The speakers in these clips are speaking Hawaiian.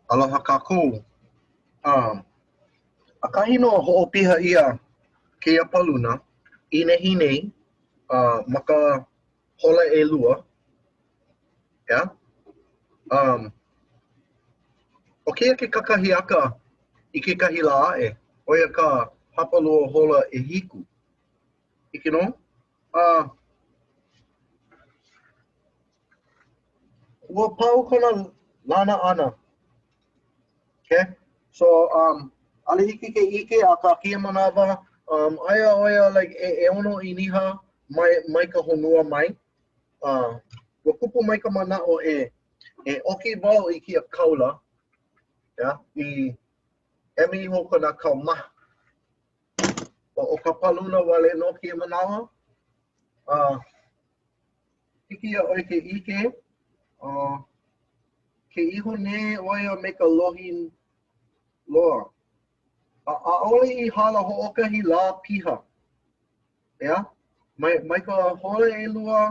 Aloha kākou. Um, ʻakahi nō a hoʻopiha ʻia kēia paluna i nehinei uh, ma ka hola ʻelua. Yeah? Um, ʻo kēia ke kakahiaka i kekahi lā aʻe, ʻo ia ka hapalua hola ʻehiku. ʻIke nō? Uh, ua pau kona lana ʻana. Okay? So, um, ʻaʻole hiki ke ʻike akā kēia manawa, um, aia ʻo ia like e, ʻeono ʻīniha mai, mai ka honua mai. Uh, ua kupu mai ka manaʻo e, e ʻoki wau i kēia kaula, yeah, i emi iho kona kaumaha. ʻO ka paluna wale nō kēia manawa. Uh, hiki iā ʻoe ke ʻike, uh, ke iho nei ʻo ia me ka lohi loa. A, ʻaʻole i hala hoʻokahi lā piha. ʻEā? Mai, mai ka hola ʻelua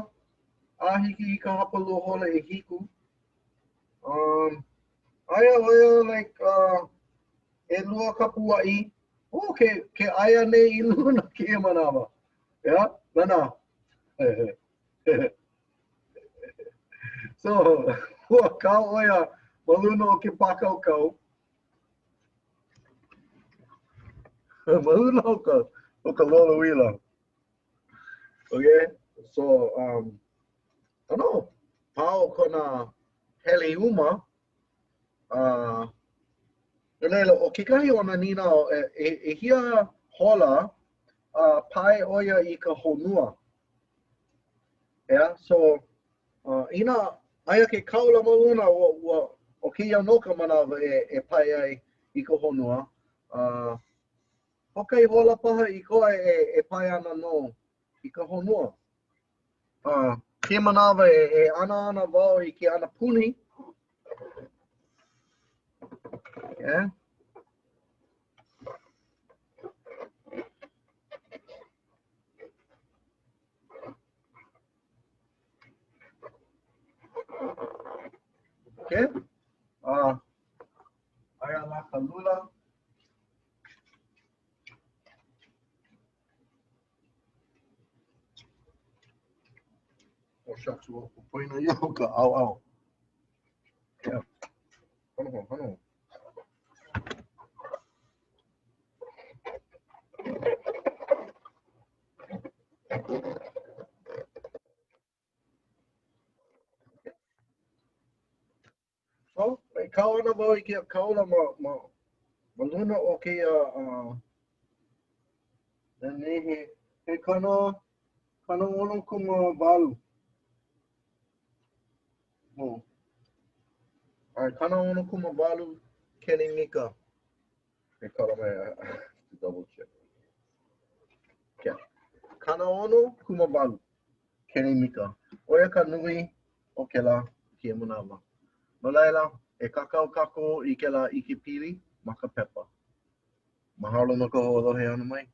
a hiki i ka hapalua hola ʻehiku. Um, aia ʻo ia like, uh, ʻelua kapuaʻi. Oh, ke, ke aia nei i luna kēia manawa. ʻEā? Nānā. so, ua kau ʻo ia ma luna o ke pākaukau. Ma luna o ka, o ka lolouila. Okay? So, um, I don't know, pau kona heliuma, uh, no laila, ʻo kekahi o nā nīnau, e, e, ʻehia hola uh, pae ʻo ia i ka honua? Yeah, so, uh, inā aia ke kaula ma luna, ua, ua, ʻo kēia nō ka manawa e, e pae ai i ka honua. Uh, hoʻokahi hola paha i koe e, e pae ana nō i ka honua. Uh, kēia manawa e, e ana ana wau i ke ana puni. Yeah. Okay. Uh, aia lā ka lula. Oh, shucks, ua poina iaʻu ka ʻaoʻao. Yeah. Hano, hano. So, e kau ana wau i kēia kaula ma, ma, ma luna o kēia uh, nei he, he kana, 68. Oh. All right, 68 kenimika. E kala mai, I have to double check. Okay. 68 kenimika. ʻO ia ka nui o kēlā kēia manawa. No laila, e kākau kākou i kēlā ʻikepili ma ka pepa. Mahalo no ka hoʻolohe ʻana mai.